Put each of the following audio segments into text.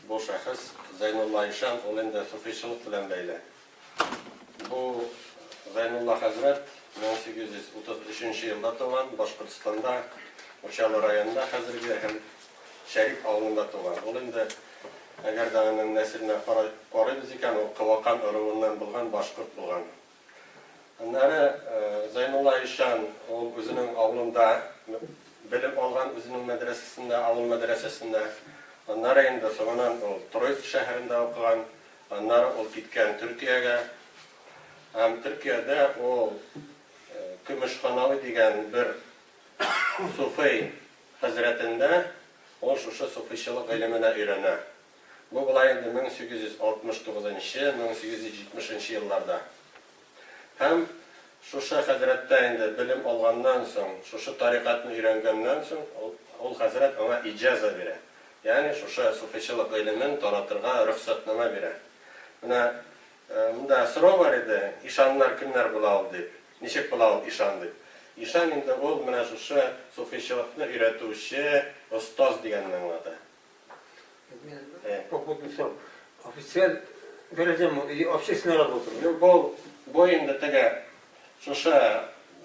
Бу шәхес Зәйнулла ишан, ул инде суфичылык белән бәйле. Бу Зәйнулла хәзрәт 1833 нче елда туган, Башкортстанда, Учалы районында хәзерге һәм Шәрип авылында туган. Ул инде, әгәр дә аның нәселенә карыйбыз икән, ул Кывакан ыруыннан булган башкорт булган. Аннары Зәйнулла ишан ул үзенең авылында белем алган, үзенең мәдрәсәсендә, авыл мәдрәсәсендә. Аннары инде соңыннан ул Троицк шәһәрендә укыган. Аннары ул киткән Төркиягә. Һәм Төркиядә ул Көмешханави дигән бер суфый хәзрәтендә ул шушы суфыйчылык гыйлеменә өйрәнә. Бу була инде 1869 нчы, 1870 нче елларда. Һәм шушы хәзрәттә инде белем алганнан соң, шушы тарикатьне өйрәнгәннән соң, ул хәзрәт аңа иҗаза бирә. Ягъни шушы суфыйчылык гыйлемен таратырга рөхсәтнамә бирә. Менә монда сорау бар иде, ишаннар кемнәр була ул дип. Ничек була ул ишан дип. Ишан инде ул менә шушы суфыйчылыкны өйрәтүче остаз дигәнне аңлата. Попутный сорау. Официаль дәрәҗәме или общественная работа? Юк, бу, бу инде теге шушы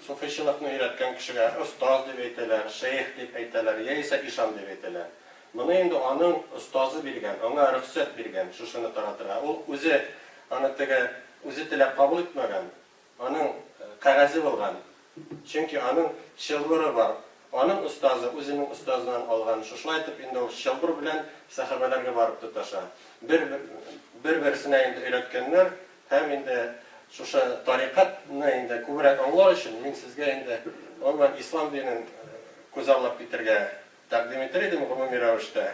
суфыйчылыкны өйрәткән кешегә остаз дип әйтәләр, шәех дип әйтәләр, яисә ишан дип әйтәләр. Моны инде аның остазы биргән, аңа рөхсәт биргән шушыны таратырга. Ул үзе аны теге үзе теләп кабул итмәгән, Аның кәгазе булган. Чөнки аның чылбыры бар. Аның остазы үзенең остазыннан алган. Шушылай итеп инде ул чылбыр белән сәхабәләргә барып тоташа. Бер бер-берсенә инде өйрәткәннәр һәм инде шушы тарикатьны инде күбрәк аңлар өчен мин сезгә инде гомумән ислам динен күзаллап китергә тәкъдим итер идем гомуми рәвештә.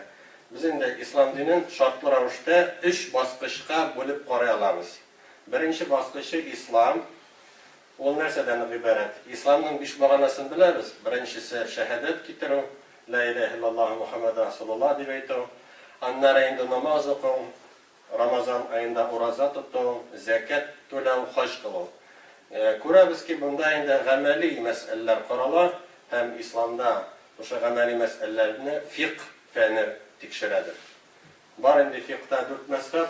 Без инде ислам динен шартлы рәвештә өч баскычка бүлеп карый алабыз. Беренче баскычы, ислам. Ул нәрсәдән гыйбарәт? Исламның биш баганасын беләбез. Беренчесе, шәһадәт китерү, Лә иләһә иллаллаһу Мухәммәдүр расулуллаһ дип әйтү. Аннары инде намаз уку, Рамазан аенда ураза тоту, зәкят түләү, хаҗ кылу. Күрәбез ки, монда инде гамәли мәсьәләләр карала һәм исламда шушы гамәли мәсьәләләрне фикһ фәне тикшерәдер. Бар инде фикһта дүрт мәзһәб,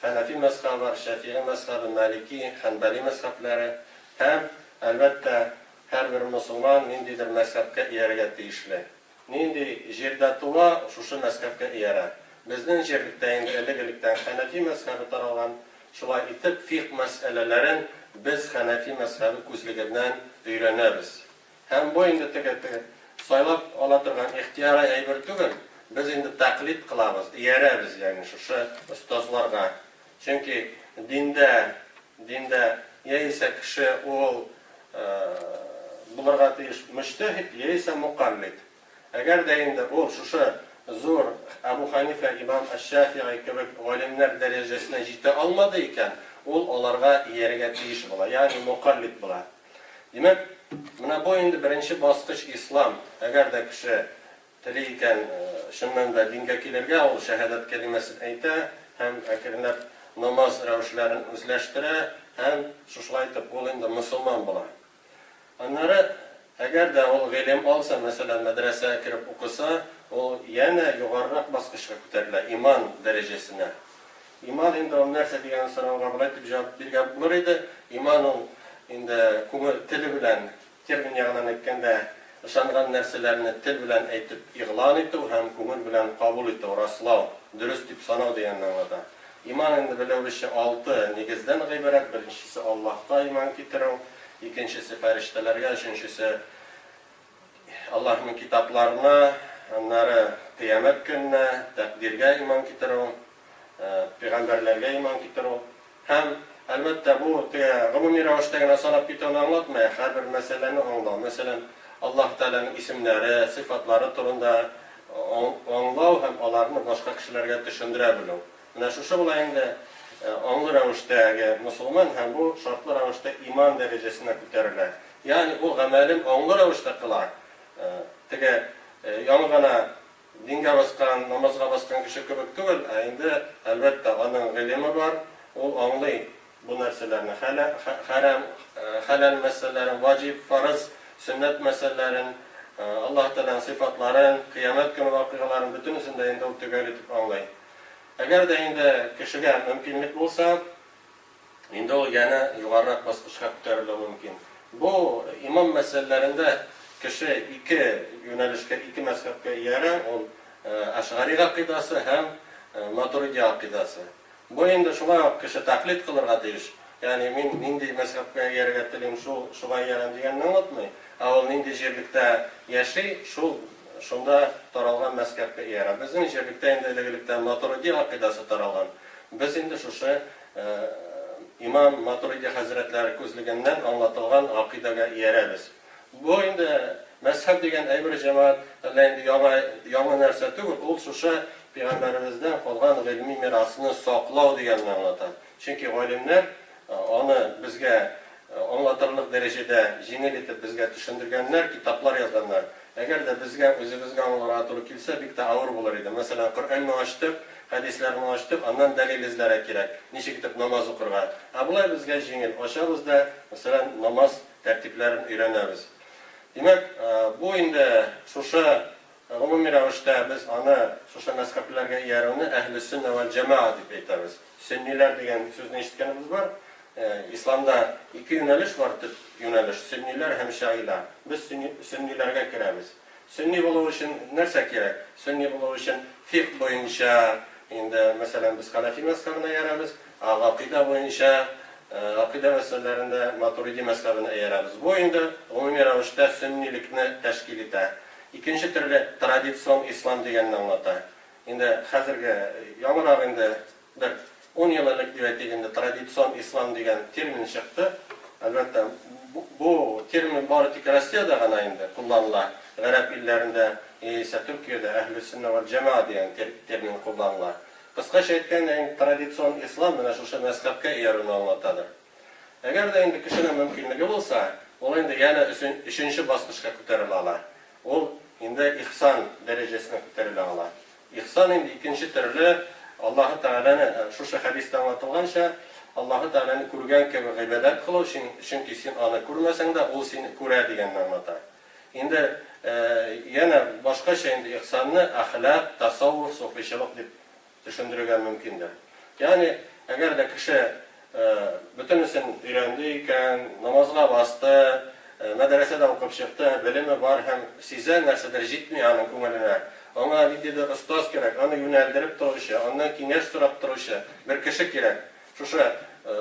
хәнәфи мәзһәбе бар, шәфигый мәзһәбе, малики, хәнбәли мәзһәбләре һәм, әлбәттә, һәрбер мосылман ниндидер мәзһәбкә иярергә тиешле. Нинди җирдә туа, шушы мәзһәбкә иярә. Безнең җирлектә инде элек-электән хәнәфи мәзһәбе таралган. Шулай итеп, фикһ мәсьәләләрен без хәнәфи мәзһәбе күзлегеннән өйрәнәбез. Һәм бу инде теге теге сайлап ала торган ихтыярый әйбер түгел, без инде тәкълид кылабыз, иярәбез, ягъни шушы остазларга. Чөнки диндә, диндә яисә кеше ул булырга тиеш мөҗтәһид, яисә мукаллид. Әгәр дә инде ул шушы зур Әбу Хәнифә, имам әш-Шәфигый кебек галимнәр дәрәҗәсенә җитә алмады икән, ул аларга иярергә тиеш була, ягъни мукаллид була. Димәк, менә бу инде беренче баскыч ислам. Әгәр дә кеше тели икән, чыннан да дингә килергә, ул шәһадәт кәлимәсен әйтә һәм әкренләп намаз рәвешләрен үзләштерә һәм шушылай итеп ул инде мосылман була. Аннары, әгәр дә ул гыйлем алса, мәсәлән, мәдрәсәгә кереп укыса, ул янә югарырак баскычка күтәрелә, иман дәрәҗәсенә. Иман инде ул нәрсә дигән сорауга болай дип җавап биргән булыр иде, иман ул инде күңел теле белән, термин ягыннан әйткәндә, ышанган нәрсәләрне тел белән әйтеп игълан итү һәм күңел белән кабул итү, раслау, дөрес дип санау дигәнне аңлата. Иман инде белүебезчә алты нигездән гыйбарәт, беренчесе Аллаһка иман китерү, икенчесе фәрештәләргә, өченчесе Аллаһның китапларына, аннары Кыямәт көненә, тәкъдиргә иман китерү, пәйгамбәрләргә иман китерү. Һәм, әлбәттә, бу теге гомуми рәвештә генә санап китүне аңлатмый, ә һәрбер мәсьәләне аңлау. Мәсәлән, Аллаһ Тәгаләнең исемнәре, сыйфатлары турында аңлау һәм аларны башка кешеләргә төшендерә белү. Менә шушы була инде аңлы рәвештәге мосылман һәм бу шартлы рәвештә иман дәрәҗәсенә күтәрелә. Ягъни ул гамәлен аңлы рәвештә кыла. Теге яңы гына дингә баскан, намазга баскан кеше кебек түгел, ә инде, әлбәттә, аның гыйлеме бар, ул аңлый бу нәрсәләрне, хәрам, хәләл мәсьәләләрен, ваҗиб, фарыз, сөннәт мәсьәләләрен, Аллаһ Тәгаләнең сыйфатларын, кыямәт көне вакыйгаларын, бөтенесен дә инде ул төгәл итеп аңлый. Әгәр дә инде кешегә мөмкинлек булса, инде ул янә югарырак баскычка күтәрелүе мөмкин. Бу имам мәсьәләләрендә кеше ике юнәлешкә, ике мәзһәбкә иярә, ул Әшгари гакыйдасы һәм Матуриди гакыйдасы. Бу инде шулай ук кеше тәкълид кылырга тиеш. Ягъни мин нинди мәзһәбкә иярергә телим, шул шуңа иярәм дигәнне аңлатмый. Ә ул нинди җирлектә яши, шул шунда таралган мәзһәбкә иярә. Безнең җирлектә инде элек-электән Матуриди гакыйдасы таралган. Без инде шушы имам Матуриди хәзрәтләре күзлегеннән аңлатылган гакыйдәгә иярәбез. Бу инде мәзһәб дигән әйбер, җәмәгать, әллә инде яңа, яңа нәрсә түгел, ул шушы пәйгамбәребездән калган гыйльми мирасны саклау дигәнне аңлата. Чөнки галимнәр аны безгә аңлатырлык дәрәҗәдә җиңел итеп безгә төшендергәннәр, китаплар язганнар. Әгәр дә безгә үзебезгә аңларга туры килсә, бик тә авыр булыр иде. Мәсәлән, Коръәнне ачтык, хәдисләрне ачтык, аннан дәлил эзләргә кирәк, ничек итеп намаз укырга. Ә болай безгә җиңел, ачабыз да, мәсәлән, намаз тәртипләрен өйрәнәбез. Димәк, бу инде шушы гомуми рәвештә без аны шушы мәзхәбләргә иярүне әһле сөннә вәл җәмәа дип әйтәбез. Сөнниләр дигән сүзне ишеткәнебез бар. Исламда ике юнәлеш бар, төп юнәлеш, сөнниләр һәм шәгыйлар. Без сөнниләргә керәбез. Сөнни булу өчен нәрсә кирәк? Сөнни булу өчен фикһ буенча инде, мәсәлән, без хәнәфи мәзхәбенә иярәбез, ә гакыйдә буенча, гакыйдә мәсьәләләрендә матуриди мәзхәбенә иярәбез. Бу инде гомуми рәвештә сөннилекне тәшкил итә. Икенче төрле традицион ислам дигәнне аңлата. Инде хәзерге яңарак инде бер ун ел элек дип әйтик инде традицион ислам дигән термин чыкты. Әлбәттә, бу термин бары тик Россиядә гына инде кулланыла. Гарәп илләрендә яисә Төркиядә әһле сөннә вәл җәмәа дигән термин кулланыла. Кыскача әйткәндә, инде традицион ислам менә шушы мәзхәбкә иярүне аңлатадыр. Әгәр дә инде кешенең мөмкинлеге булса, ул инде янә өченче баскычка күтәрелә ала. Ул инде ихсан дәрәҗәсенә күтәрелә ала. Ихсан инде икенче төрле, Аллаһы Тәгаләне, шушы хәдистә аңлатылганча, Аллаһы Тәгаләне күргән кебек гыйбадәт кылу, чөнки син Аны күрмәсәң дә, Ул сине күрә дигәнне аңлата. Инде янә башкача инде ихсанны әхлак, тасаввуф, суфыйчылык дип төшендерергә мөмкиндер. Ягъни, әгәр дә кеше бөтенесен өйрәнде икән, намазга басты, мәдрәсәдә укып чыкты, белеме бар һәм сизә, нәрсәдер җитми аның күңеленә, аңа ниндидер остаз кирәк, аны юнәлдереп торучы, аннан киңәш сорап торучы бер кеше кирәк, шушы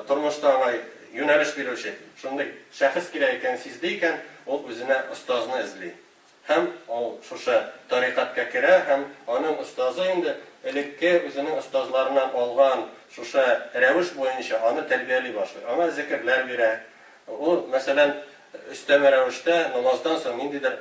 тормышта аңа юнәлеш бирүче шундый шәхес кирәк икәнен сизде икән, ул үзенә остазны эзли. Һәм ул шушы тарикатькә керә һәм аның остазы инде элекке үзенең остазларыннан алган шушы рәвеш буенча аны тәрбияли башлый. Аңа зекерләр бирә. Ул, мәсәлән, өстәмә рәвештә намаздан соң ниндидер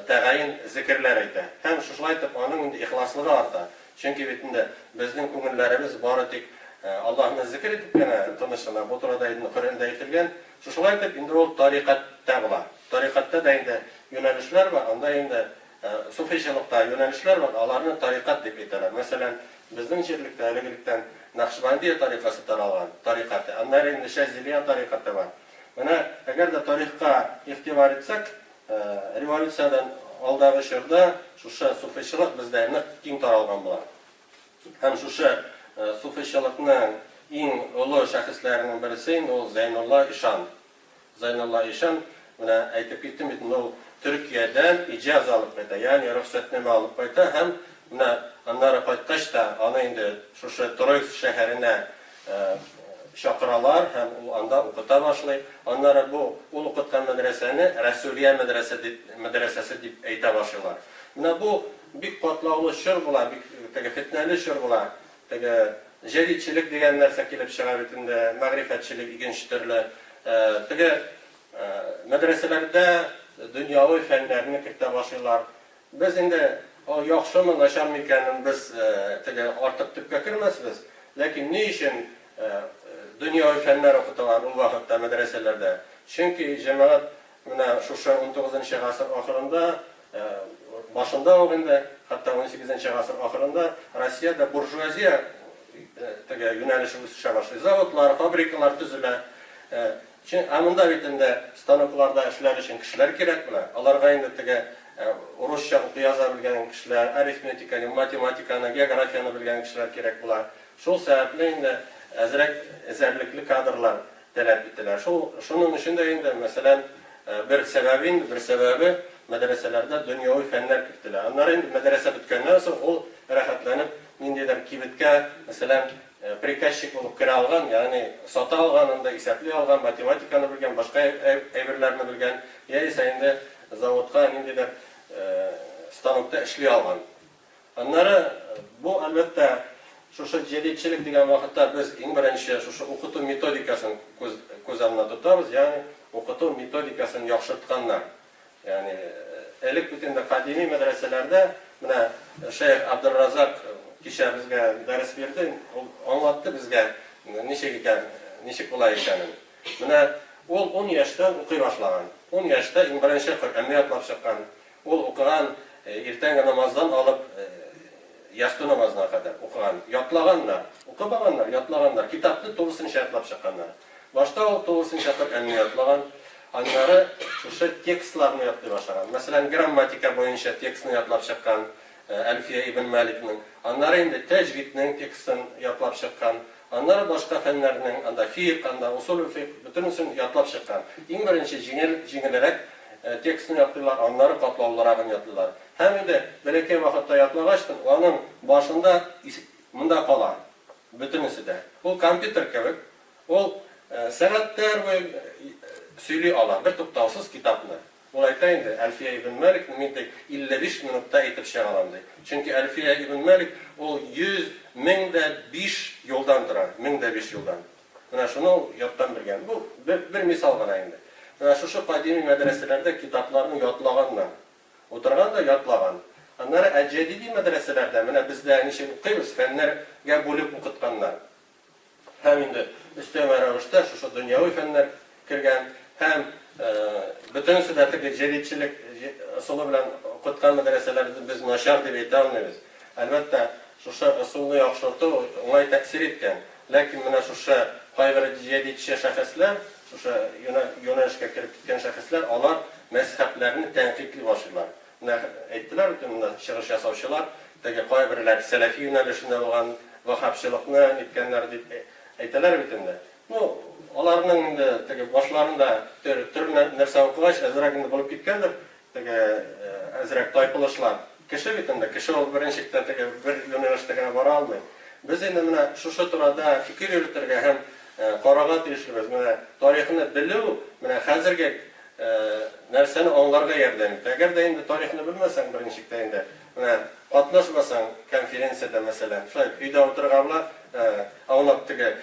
тәгаен зекерләр әйтә. Һәм шушылай итеп аның инде ихласлыгы арта. Чөнки бит инде безнең күңелләребез бары тик Аллаһны зекер итеп кенә тынычлана. Бу турыда инде Коръәндә әйтелгән. Шушылай итеп инде ул тарикатьтә була. Тарикатьтә дә инде юнәлешләр бар, анда инде суфыйчылыкта юнәлешләр бар, аларны тарикать дип әйтәләр. Мәсәлән, безнең җирлектә элек-электән Нәкъшбандия тарикасы таралган, тарикате. Аннары инде Шәзилия тарикате бар. Менә әгәр дә тарихка игътибар итсәк, революциядән алдагы чорда шушы суфыйчылык бездә нык киң таралган була. Һәм шушы суфыйчылыкның иң олы шәхесләренең берсе инде ул Зәйнулла ишан. Зәйнулла ишан, менә әйтеп киттем бит инде, ул Төркиядән иҗаза алып кайта, ягъни рөхсәтнамә алып кайта һәм менә аннары кайткач та аны инде шушы Троицк шәһәренә чакыралар һәм ул анда укыта башлый. Аннары бу ул укыткан мәдрәсәне Рәсүлия мәдрәсә дип, мәдрәсәсе дип әйтә башлыйлар. Менә бу бик катлаулы чор була, бик теге фетнәле чор була. Теге җәдитчелек дигән нәрсә килеп чыга бит инде, мәгърифәтчелек икенче төрле. Теге мәдрәсәләрдә дөньяви фәннәрне кертә башлыйлар. Без инде ул яхшымы, начармы икәнен без теге артык төпкә кермәсбез. Ләкин ни өчен дөньяви фәннәр укыталар ул вакытта мәдрәсәләрдә? Чөнки җәмәгать менә шушы унтугызынчы гасыр ахырында, башында ук инде, хәтта унсигезенче гасыр ахырында Россиядә буржуазия теге юнәлеше үсешә башлый. Заводлар, фабрикалар төзелә. Ә монда бит инде станокларда эшләр өчен кешеләр кирәк була. Аларга инде теге Урысча укый яза белгән кешеләр, арифметиканы, математиканы, географияне белгән кешеләр кирәк була. Шул сәбәпле инде әзрәк эзәрлекле кадрлар таләп ителә. Шул, шуның өчен дә инде, мәсәлән, бер сәбәбе инде, бер сәбәбе, мәдрәсәләрдә дөньяви фәннәр кертелә. Аннары инде мәдрәсә беткәннән соң ул рәхәтләнеп ниндидер кибеткә, мәсәлән, приказчик булып керә алган, ягъни сата алган, анда исәпли алган, математиканы белгән, башка әйберләрне белгән, яисә инде заводка ниндидер станокта эшли алган. Аннары бу, әлбәттә, шушы җәдитчелек дигән вакытта без иң беренче шушы укыту методикасын күз күз алдына тотабыз, ягъни укыту методикасын яхшыртканнар. Ягъни элек бит инде кадими мәдрәсәләрдә менә шәех Абдерразак кичә безгә дәрес бирде, ул аңлатты безгә ничек икән, ничек була икәнен. Менә ул ун яшьтән укый башлаган. Ун яшьтә иң беренче Коръәнне ятлап чыккан. Ул укыган, иртәнге намаздан алып ястү намазына кадәр укыган. Ятлаганнар. Укымаганнар, ятлаганнар. Китапны тулысынча ятлап чыкканнар. Башта ул тулысынча Коръәнне ятлаган, аннары шушы текстларны ятлый башлаган. Мәсәлән, грамматика буенча текстны ятлап чыккан, Әлфия ибн Маликның. Аннары инде тәҗвиднең текстын ятлап чыккан. Аннары башка фәннәрнең, анда фикъ, анда усуль фикъ, бөтенесен ятлап чыккан. Иң беренче җиңел, җиңелрәк текстны ятлыйлар, аннары катлаулырагын ятлыйлар. Һәм инде бәләкәй вакытта ятлагачтын, аның башында монда кала бөтенесе дә. Ул компьютер кебек, ул сәгатьләр буе сөйли ала, бертуктаусыз китапны. Ул әйтә инде, Әлфия ибн Маликны мин тик 55 минутта әйтеп чыга алам, ди. Чөнки Әлфия ибн Малик ул 100 1005 юлдан тора, 1005 юлдан. Менә шуны ул яттан белгән. Бу бер, бер мисал гына инде. Менә шушы кадими мәдрәсәләрдә китапларны ятлаганнар. Утырган да ятлаган. Аннары ә җәдиди мәдрәсәләрдә, менә бездә ничек укыйбыз, фәннәргә бүлеп укытканнар. Һәм инде өстәмә рәвештә шушы дөньяви фәннәр кергән һәм бөтенесе дә теге җәдитчелек ысулы белән укыткан мәдрәсәләрне без начар дип әйтә алмыйбыз. Әлбәттә, шушы ысулны яхшырту уңай тәэсир иткән. Ләкин менә шушы кайбер җәдитче шәхесләр, шушы юнәлешкә кереп киткән шәхесләр, алар мәзһәбләрне тәнкыйтьли башлыйлар. Менә әйттеләр бит монда чыгыш ясаучылар, теге кайберләр сәләфи юнәлешендә булган ваһһабчылыкны ниткәннәр дип әйтәләр бит инде. Ну, аларның инде теге башларында төрле нәрсә укыгач, әзрәк инде булып киткәндер, теге әзрәк тайпылышлар. Кеше бит инде, кеше ул берничек тә теге бер юнәлештә генә бара алмый. Без инде менә шушы турыда фикер йөртергә һәм карарга тиешлебез. Менә тарихны белү, менә хәзерге нәрсәне аңларга ярдәм итә. Әгәр дә инде тарихны белмәсәң, берничек тә инде, менә катнашмасаң конференциядә, мәсәлән, шулай өйдә утырырга була, аунап теге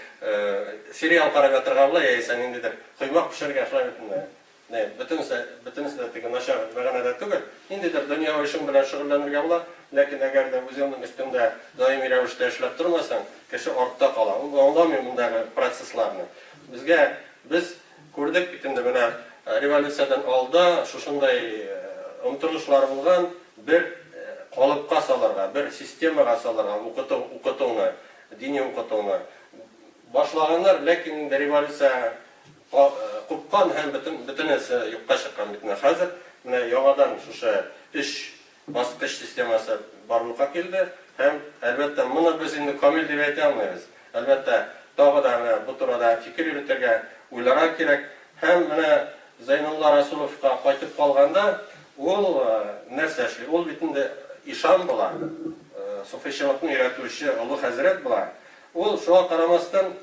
сериал карап ятырга була, яисә ниндидер коймак пешерергә, шулай бит инде. Не, бөтенесе, бөтенесе дә теге начар мәгънәдә түгел. Ниндидер дөньяви эшең белән шөгыльләнергә була, ләкин әгәр дә үзеңнең өстеңдә даими рәвештә эшләп тормасаң, кеше артта кала. Ул аңламый мондагы процессларны. Безгә, без Күрдек бит инде, менә революциядән алда шушындай омтылышлар булган, бер калыпка салырга, бер системага салырга укыту, укытуны, дини укытуны башлаганнар, ләкин инде революция купкан һәм бөтен, бөтенесе юкка чыккан бит. Менә хәзер менә яңадан шушы өч баскыч системасы барлыкка килде һәм, әлбәттә, моны без инде камил дип әйтә алмыйбыз. Әлбәттә, тагы да менә бу турыда фикер йөртергә, уйларга кирәк. Һәм менә Зәйнулла Расуловка кайтып калганда, ул нәрсә эшли? Ул бит инде ишан була, суфыйчылыкны өйрәтүче олы хәзрәт була. Ул, шуңа карамастан,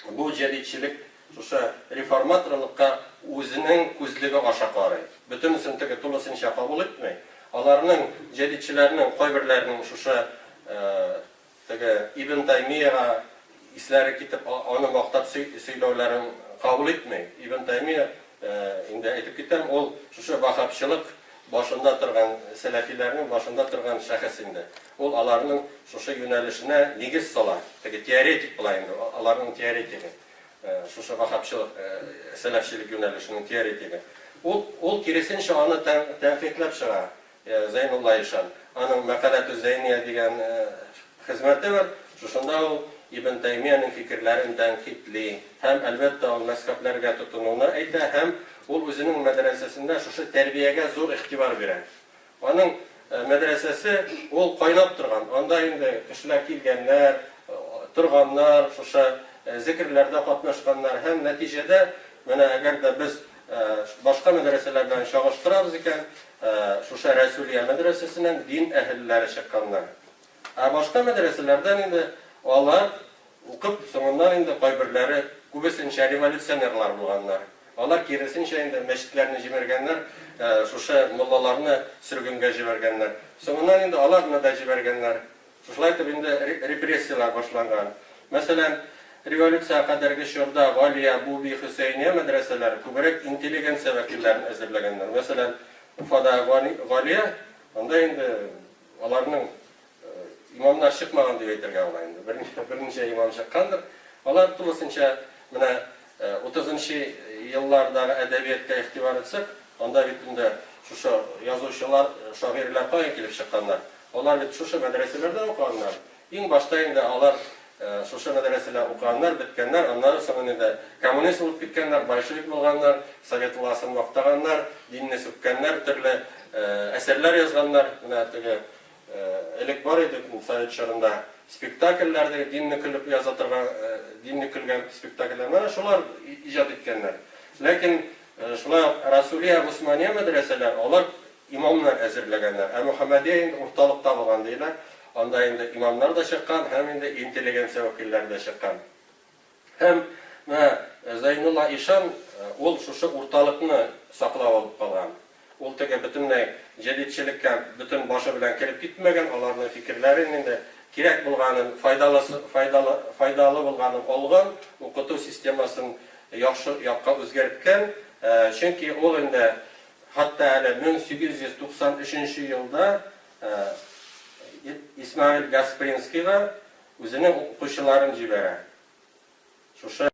Бу җәдитчелек шушы реформаторлыкка үзенең күзлеге аша карый. Бөтенесен теге тулысынча кабул итми. Аларның, җәдитчеләрнең кайберләренең шушы теге Ибн Таймиягә исләре китеп аны мактап сөйләүләрен кабул итми. Ибн Таймия, инде әйтеп китәм, ул шушы ваһһабчылык башында торган, сәләфиләрнең башында торган шәхес инде. Ул аларның шушы юнәлешенә нигез сала, теге теоретик була инде, аларның теоретигы, шушы ваһһабчылык, сәләфчелек юнәлешенең теоретигы. Ул, ул киресенчә аны тәнкыйтьләп чыга, Зәйнулла ишан. Аның Мәкаләтү Зәйния дигән хезмәте бар, шушында ул Ибн Тәймиянең фикерләрен тәнкыйтьли һәм, әлбәттә, ул мәзһәбләргә тотынуны әйтә һәм ул үзенең мәдрәсәсендә шушы тәрбиягә зур игътибар бирә. Аның мәдрәсәсе ул кайнап торган. Анда инде кешеләр килгәннәр, торганнар, шушы зекерләрдә катнашканнар һәм нәтиҗәдә менә әгәр дә без башка мәдрәсәләр белән чагыштырабыз икән, шушы Рәсүлия мәдрәсәсеннән дин әһелләре чыкканнар. Ә башка мәдрәсәләрдән инде алар Укып, соңыннан инде кайберләре, күбесенчә революционерлар булганнар. Алар киресенчә инде мәчетләрне җимергәннәр, шушы муллаларны сөргенгә җибәргәннәр. Соңыннан инде аларны да җибәргәннәр. Шушылай итеп инде репрессияләр башланган. Мәсәлән, революциягә кадәрге чорда Галия, Буби, Хөсәения мәдрәсәләре күбрәк интеллигенция вәкилләрен әзерләгәннәр. Мәсәлән, Уфада Галия, анда инде аларның Имамнар чыкмаган дип әйтергә була инде. Берничә имам чыккандыр. Алар тулысынча менә утызынчы еллардагы әдәбиятка игътибар итсәк, анда бит инде шушы язучылар, шагыйрьләр каян килеп чыкканнар? Алар бит шушы мәдрәсәләрдә укыганнар. Иң башта инде алар шушы мәдрәсәдә укыганнар, беткәннәр, аннары соң инде коммунист булып киткәннәр, большевик булганнар, совет власын мактаганнар, динне сүккәннәр, төрле әсәрләр язганнар. Менә теге Элек бар иде совет чорында спектакльләр, теге динне көлеп яза торган, динне көлгән спектакльләр. Менә шулар иҗат иткәннәр. Ләкин шулай ук Расулия, Госмания мәдрәсәләр, алар имамнар әзерләгәннәр. Ә Мөхәммәдия инде урталыкта булган диелә. Анда инде имамнар да чыккан һәм инде интеллигенция вәкилләре дә чыккан. Һәм менә Зәйнулла ишан ул шушы урталыкны саклап алып калган. Ул теге бөтенләй җәдитчелеккә бөтен башы белән кереп китмәгән, аларның фикерләрен инде кирәк булганын, файдалысы, файдалы, файдалы булганын алган, укыту системасын яхшы якка үзгәрткән. Чөнки ул инде хәтта әле 1893 нче елда Исмәгыйль Гаспринскийга үзенең укучыларын җибәрә. Шушы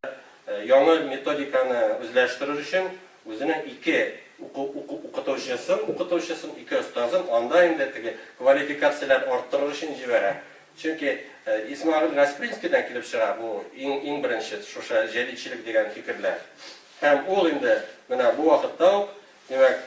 яңа методиканы үзләштерер өчен үзенең ике укытучысын, укытучысын, ике остазын анда инде теге квалификацияләр арттырыр өчен җибәрә. Чөнки Исмәгыйль Гаспринскийдан килеп чыга бу иң иң беренче шушы җәдитчелек дигән фикерләр. Һәм ул инде менә бу вакытта ук Димәк,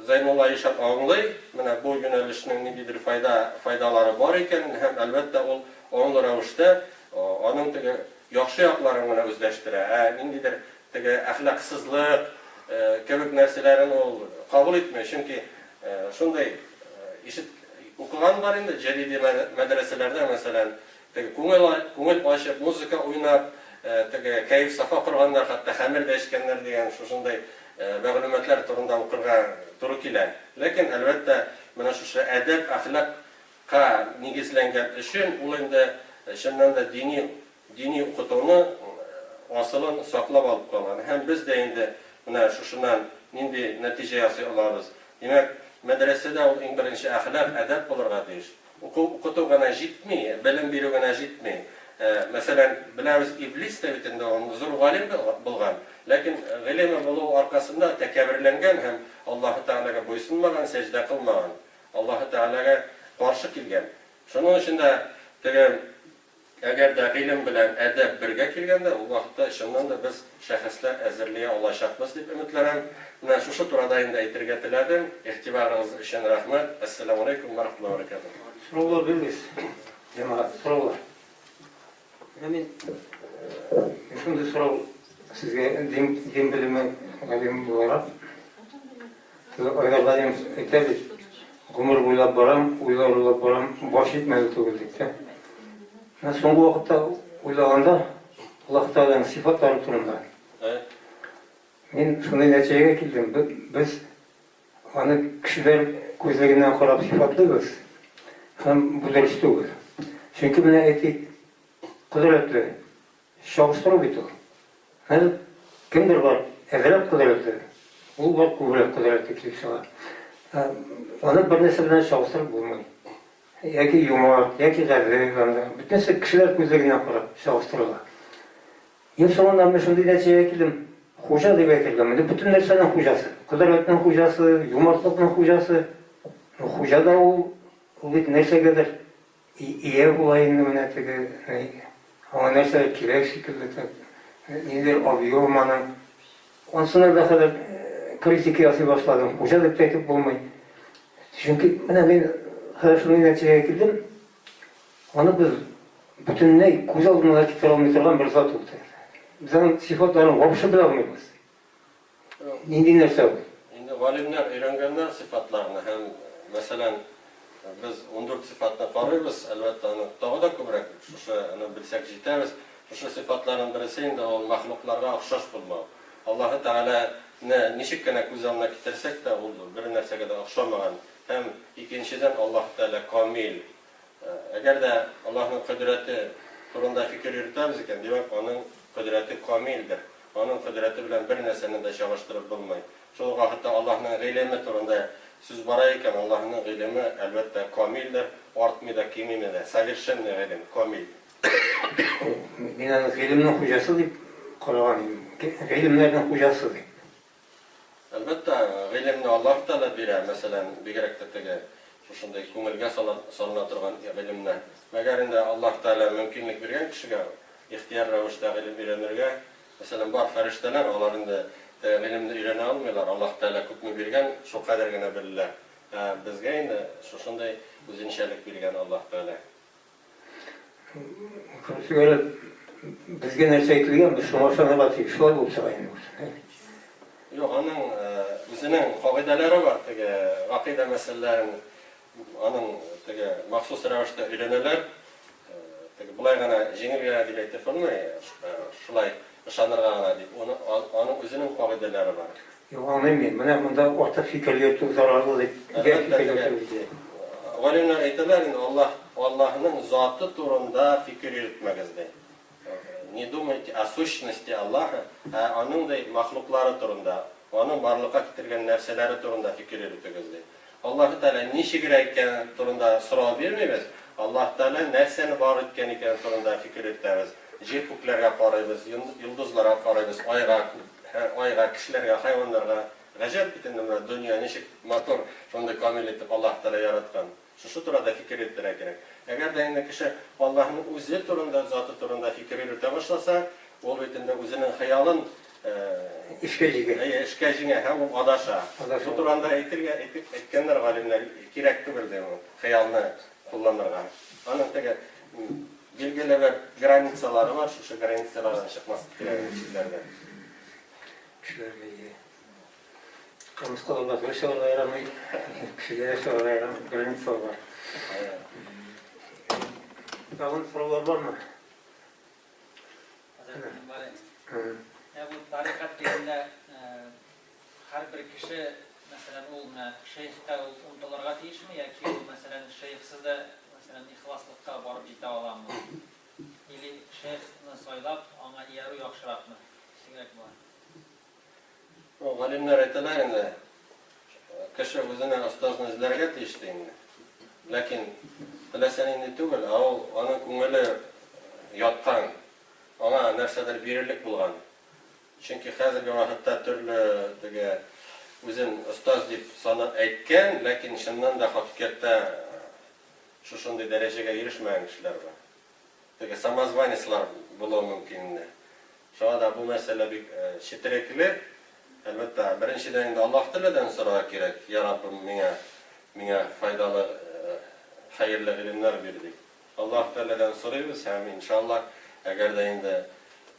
Зәйнулла ишан аңлый, менә бу юнәлешнең ниндидер файда, файдалары бар икәнен һәм, әлбәттә, ул аңлы рәвештә аның теге яхшы якларын гына үзләштерә, ә ниндидер теге әхлаксызлык кебек нәрсәләрен ул кабул итми, чөнки шундый ишет, укыган бар инде, җәдиди мәдрәсәләрдә, мәсәлән, Теге күңел күңел ачып, музыка уйнап, теге кәеф-сафа корганнар, хәтта хәмер дә эчкәннәр дигән шушындый мәгълүматлар турында укырга туры килә. Ләкин, әлбәттә, менә шушы әдәп, әхлакка нигезләнгән өчен ул инде чыннан да дини дини укытуны асылын саклап алып калган. Һәм без дә инде менә шушыннан нинди нәтиҗә ясый алабыз? Димәк, мәдрәсәдә ул иң беренче әхлак, әдәп булырга тиеш. Уку, укыту гына җитми, белем бирү генә җитми. Мәсәлән, беләбез, Иблис тә бит инде ул зур галим булган, ләкин гыйлеме булу аркасында тәкәбберләнгән һәм Аллаһы Тәгаләгә буйсынмаган, сәҗдә кылмаган, Аллаһы Тәгаләгә каршы килгән. Шуның өчен дә теге Әгәр дә гыйлем белән әдәп бергә килгәндә, ул вакытта чыннан да без шәхесләр әзерли алачакбыз дип өметләнәм. Менә шушы турада инде әйтергә теләдем. Игътибарыгыз өчен рәхмәт. Әссәламү аләйкүм вә рахмәтуллаһи вә бәрәкәтүһ. Сораулар бирегез, җәмәгать, сораулар. Менә мин шундый сорау сезгә дин, дин белеме галиме буларак. Айдар Галимов әйтә бит, гомер буйлап барам, уйлар уйлап барам, баш җитмәде түгел дип тә. Менә соңгы вакытта уйлаганда, Аллаһ Тәгаләнең сыйфатлары турында. Мин шундый нәтиҗәгә килдем, без аны кешеләр күзлегеннән карап сыйфатлыйбыз, һәм бу дөрес түгел. Чөнки менә әйтик, кодрәтле, Чагыштыру бит ул. Хәзер кемдер бар әзрәк кодрәтле, ул бар күбрәк кодрәтле килеп чыга. Аны бер нәрсә белән чагыштырып булмый. Яки юмарт, яки гадел анда. Бөтенесе кешеләр күзлегеннән карап чагыштырыла. Иң соңыннан мин шундый нәтиҗәгә килдем, хуҗа дип әйтергә, менә бөтен нәрсәнең хуҗасы. Кодрәтнең хуҗасы, юмартлыкның хуҗасы. Хуҗа да ул, ул бит нәрсәгәдер Ия була инде менә теге, аңа нәрсәдер кирәк шикелле, так, ниндидер объем аның. Анысына да хәзер критика ясый башладым, хуҗа дип тә әйтеп булмый. Чөнки менә мин хәзер шундый нәтиҗәгә килдем, аны без бөтенләй күз алдына да китерә алмый торган бер зат ул. Без аның сыйфатларын вообще белә алмыйбыз. Нинди нәрсә ул? Инде галимнәр өйрәнгәннәр сыйфатларны һәм, мәсәлән, без 14 сыйфатны карыйбыз, әлбәттә, аны тагы да күбрәк шушыны белсәк җитәбез. Шушы сыйфатларның бересе инде ул мәхлукларга охшаш булмау. Аллаһы Тәгаләне ничек кенә күз алдына китерсәк тә, ул бернәрсәгә дә охшамаган. Һәм, икенчедән, Аллаһы Тәгалә камил. Әгәр дә Аллаһның кодрәте турында фикер йөртәбез икән, димәк, аның кодрәте камилдер. Аның кодрәте белән бер нәрсәне дә чагыштырып булмый. Шул ук вакытта Аллаһның гыйлеме турында сүз бара икән, Аллаһның гыйлеме, әлбәттә, камилдер, артмый да, кимеми дә. Совершенный гыйлем, камил. Мин аны гыйлемнең хуҗасы дип караган идем. Гыйлемнәрнең хуҗасы дип. Әлбәттә, гыйлемне Аллаһ Тәгалә бирә, мәсәлән, бигрәк тә теге шушындый күңелгә салына торган гыйлемне. Мәгәр инде Аллаһ Тәгалә мөмкинлек биргән кешегә ихтыяр рәвештә гыйлем өйрәнергә, мәсәлән, бар фәрештәләр, алар инде теге гыйлемне өйрәнә алмыйлар, Аллаһ Тәгалә күпме биргән, шулкадәр генә беләләр. Ә безгә инде шушындый үзенчәлек биргән Аллаһ Тәгалә. Короче безгә нәрсә әйтелгән, без шуңа ышанырга тиеш. Шулай булып чыга инде. Юк, аның үзенең кагыйдәләре бар, теге гакыйдә мәсьәләләрен аның теге махсус рәвештә өйрәнәләр. Теге болай гына җиңел генә дип әйтеп булмый, шулай ышанырга гына дип. Аның үзенең кагыйдәләре бар. Юк, аңлыйм мин. Менә монда артык фикер йөртү зарарлы дип, нигә фикер йөртү диде. Галимнәр әйтәләр инде, Аллаһ, Аллаһның заты турында фикер йөртмәгез, ди. Не думайте о сущности Аллаһа, ә аның, ди, мәхлуклары турында, аның барлыкка китергән нәрсәләре турында фикер йөртегез, ди. Аллаһы Тәгалә ничегрәк икәне турында сорау бирмибез, Аллаһы Тәгалә нәрсәне бар иткән икәне турында фикер йөртәбез. Җир-күкләргә карыйбыз, йолдызларга карыйбыз, айга, айга, кешеләргә, хайваннарга. Гаҗәп бит инде менә дөнья ничек матур, шундый камил итеп Аллаһ Тәгалә яраткан. Шушы турада фикер йөртергә кирәк. Әгәр дә инде кеше Аллаһның үзе турында, заты турында фикер йөртә башласа, ул бит инде үзенең хыялын Эшкә җигә. Әйе, эшкә җиңә һәм ул адаша. Адаша. Бу турында әйтергә, әйтеп, әйткәннәр галимнәр, кирәк түгел ди ул хыялны кулланырга. Аның теге билгеле бер границалары бар, шушы границалардан чыкмаска кирәк инде чикләрдән. Кешеләргә ие. Кырмыскаларга бер чыгарга ярамый, кешегә дә чыгарга ярамый, границалар бар. Тагын сораулар бармы? Менә бу тарикать дигәндә һәрбер кеше, мәсәлән, ул менә шәехкә ул омтылырга тиешме яки ул, мәсәлән, шәехсез дә, мәсәлән, ихласлыкка барып җитә аламы? Или шәехны сайлап, аңа иярү яхшыракмы? Ничегрәк була? Ну, галимнәр әйтәләр инде, кеше үзенә остазны эзләргә тиеш ди инде. Ләкин теләсә нинди түгел, ә ул аның күңеле яткан, аңа нәрсәдер бирерлек булган. Чөнки хәзерге вакытта төрле теге үзен остаз дип санап әйткән, ләкин чыннан да хакыйкатьтә шушындый дәрәҗәгә ирешмәгән кешеләр бар. Теге самозванецлар булуы мөмкин инде. Шуңа да бу мәсьәлә бик четерекле. Әлбәттә, беренчедән инде Аллаһ Тәгаләдән сорарга кирәк, Я Раббым, миңа миңа файдалы, хәерле гыйлемнәр бир, дип. Аллаһ Тәгаләдән сорыйбыз һәм, иншаллаһ, әгәр дә инде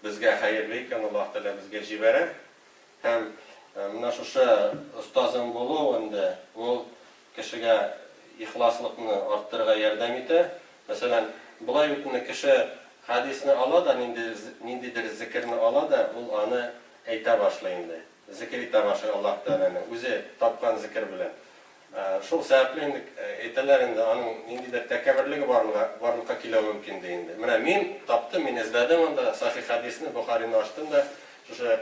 безгә хәерле икән, Аллаһ Тәгалә безгә җибәрә. Һәм менә шушы остазың булу инде ул кешегә ихласлыкны арттырырга ярдәм итә. Мәсәлән, болай бит инде кеше хәдисне ала да, нинди ниндидер зекерне ала да, ул аны әйтә башлый инде. Зекер итә башлый Аллаһ Тәгаләне, үзе тапкан зекер белән. Шул сәбәпле инде әйтәләр инде, аның ниндидер тәкәбберлеге барлыга барлыкка килүе мөмкин ди инде. Менә мин таптым, мин эзләдем анда сахих хәдисне, Бохарины ачтым да, шушы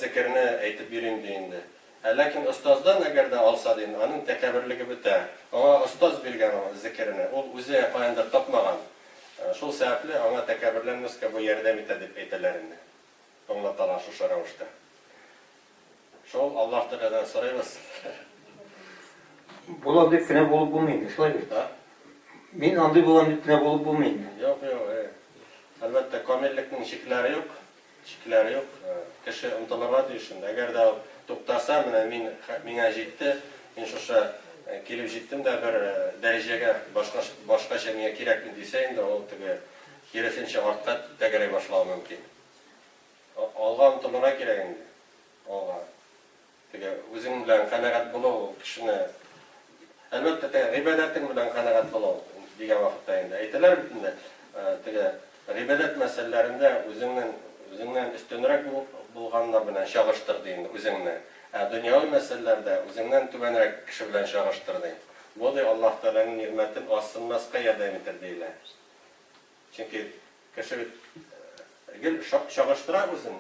зекерне әйтеп йөрим ди инде. Ә ләкин остаздан әгәр дә алса дин, аның тәкәбберлеге бетә. Аңа остаз биргән ул зекерне, ул үзе каяндыр тапмаган. Шул сәбәпле аңа тәкәбберләнмәскә бу ярдәм итә дип әйтәләр инде. Аңлаталар шушы рәвештә. Шул Аллаһ Тәгаләдән сорыйбыз. Булам дип кенә булып булмый инде, шулай бит? Мин андый булам дип кенә булып булмый инде. Юк, юк, әлбәттә, камиллекнең чикләре юк. Чикләр юк, кеше омтылырга тиеш инде. Әгәр дә ул туктаса, менә мин, миңа җитте, мин шушы килеп җиттем дә бер дәрәҗәгә, башка башкача миңа кирәкми дисә инде, ул теге киресенчә артка тәгәрәй башлавы мөмкин. Алга омтылырга кирәк инде. Алга. Теге үзең белән канәгать булу ул кешене, әлбәттә, теге гыйбадәтең белән канәгать булу дигән вакытта инде әйтәләр бит инде, теге гыйбадәт мәсьәләләрендә үзеңнең үзеңнән өстенрәк булганнар белән чагыштыр ди инде үзеңне, ә дөньяви мәсьәләләрдә үзеңнән түбәнрәк кеше белән чагыштыр ди. Бу ди Аллаһ Тәгаләнең нигъмәтен азсынмаска ярдәм итер диелә. Чөнки кеше бит гел чагыштыра үзен.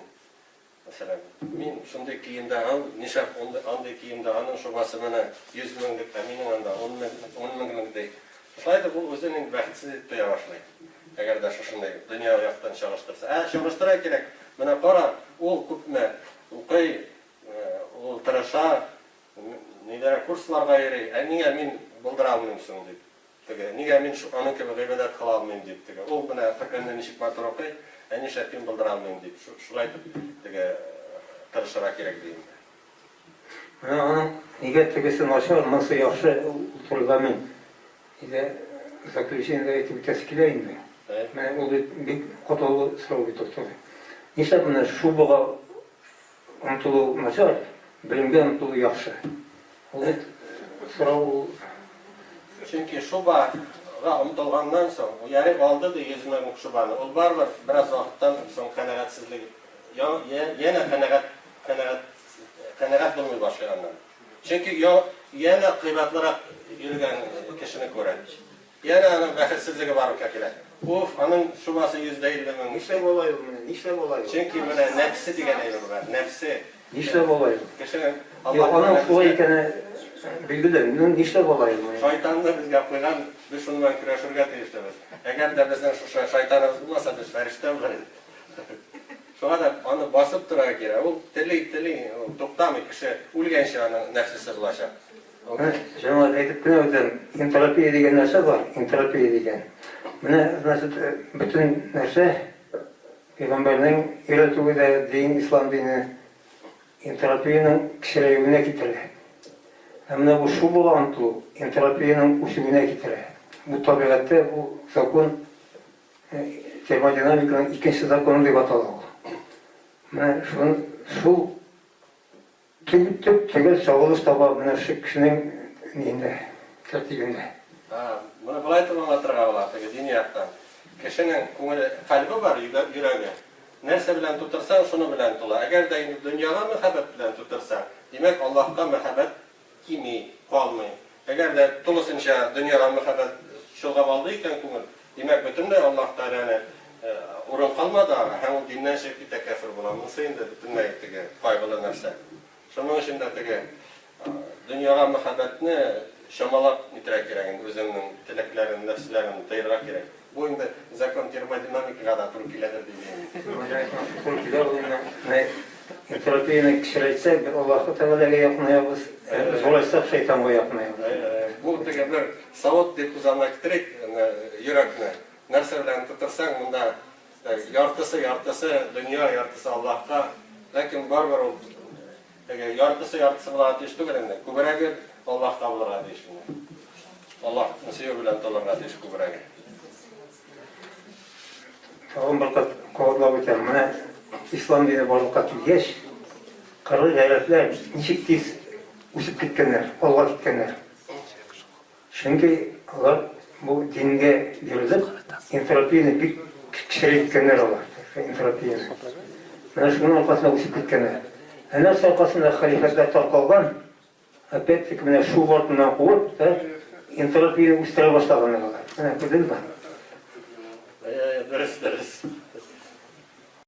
Мәсәлән, мин шундый киемдә, ан, нишләп андый киемдә, аның шубасы менә 100 меңлек, ә минем анда ун мең, ун меңлек ди. Шулай итеп ул үзен инде бәхетсез итеп тоя башлый. Әгәр дә шушындый дөнья яктан чагыштырса. Ә чагыштыра кирәк. Менә кара, ул күпме укый, ул тырыша, ниләргә курсларга йөри, ә нигә мин булдыра алмыйм соң дип. Теге, нигә мин шу аның кебек гыйбадәт кыла алмыйм, дип, теге, ул менә Коръәнне ничек матур укый, ә нишләп мин булдыра алмыйм, дип, шулай итеп, теге, тырышырга кирәк, ди инде. Менә аның нигә тегесе начар, монысы яхшы, ул турыда мин өйдә заключениедә әйтеп үтәсе килә инде. Менә ул бит бик катлаулы сорау бит ул тоже. Нишләп менә шубага омтылу начар, белемгә омтылу яхшы? Ул бит сорау ул. Чөнки шуба га омтылганнан соң, ярый алды ди 100 меңлек шубаны, ул барыбер бераз вакыттан соң канәгатьсезлек, янә канәгать, канәгать, канәгать булмый башлый аннан. Чөнки янә кыйбатлырак йөргән кешене күрә. Янә аның бәхетсезлеге барлыкка килә. Уф, аның шубасы 150 мең. Нишләп алай ул менә, нишләп алай ул? Чөнки менә нәфсе дигән әйбер бар, нәфсе. Нишләп алай ул? Кешенең Юк, аның шулай икәне билгеле. Ну, нишләп алай ул менә? Шайтанны безгә куйган, без шуның белән көрәшергә тиешлебез. Әгәр дә безнең шушы шайтаныбыз булмаса, без фәрештә булыр идек. Шуңа да аны басып торырга кирәк. Ул тели, тели, ул туктамый, кеше үлгәнче аның нәфсесе булачак. Җәмәгать, әйтеп кенә үтәм, энтропия дигән нәрсә бар, энтропия дигән. Менә, значит, бөтен нәрсә пәйгамбәрнең өйрәтүе дә, дин, ислам дине энтропиянең кечерәюенә китерә. Ә менә бу шубага омтылу энтропиянең үсүенә китерә. Бу табигатьтә бу закон термодинамиканың икенче законы дип атала ул. Менә шун, шул Төп-төгәл чагылыш таба менә шушы кешенең ниендә, тәртибендә. Моны болай итеп аңлатырга була, теге дини яктан. Кешенең күңеле, кальбы бар, йөрәге. Нәрсә белән тутырсаң, шуны белән тула. Әгәр дә инде дөньяга мәхәббәт белән тутырсаң, димәк, Аллаһка мәхәббәт кими, калмый. Әгәр дә тулысынча дөньяга мәхәббәт чолгап алды икән күңел, димәк, бөтенләй Аллаһ Тәгаләне урын калмады аңа һәм ул диннән чыгып китә, кяфер була. Монысы инде бөтенләй теге кайгылы нәрсә. Шуның өчен дә теге дөньяга мәхәббәтне чамалап нитәргә кирәк инде, үзеңнең теләкләрен, нәфселәреңне тыерга кирәк. Бу инде закон термодинамикага да туры киләдер дип уйлыйм. Туры килә ул инде. Менә энтропияне кечерәйтсәк, без Аллаһы Тәгаләгә якынаябыз, зурайтсак, шайтанга якынаябыз. Бу теге бер савыт дип күз алдына китерик, йөрәкне. Нәрсә белән тутырсаң, монда яртысы, яртысы дөнья, яртысы Аллаһка. Ләкин барыбер ул теге яртысы, яртысы булырга тиеш түгел инде. Күбрәге Аллаһка булырга тиеш инде. Аллаһның сөюе белән тулырга тиеш күбрәге. Тагын бер кат кабатлап үтәм. Менә ислам дине барлыкка килгәч, кыргый гарәпләр ничек тиз үсеп киткәннәр, алга киткәннәр. Чөнки алар бу дингә бирелеп, энтропияне бик кечерәйткәннәр алар, энтропияне. Менә шуның аркасында үсеп киткәннәр. Ә нәрсә аркасында хәлифәтләр таркалган, опять-таки менә шул артыннан куып, да, энтропияне үстерә башлаганнар алар. Менә күрдеңме? Дөрес, дөрес.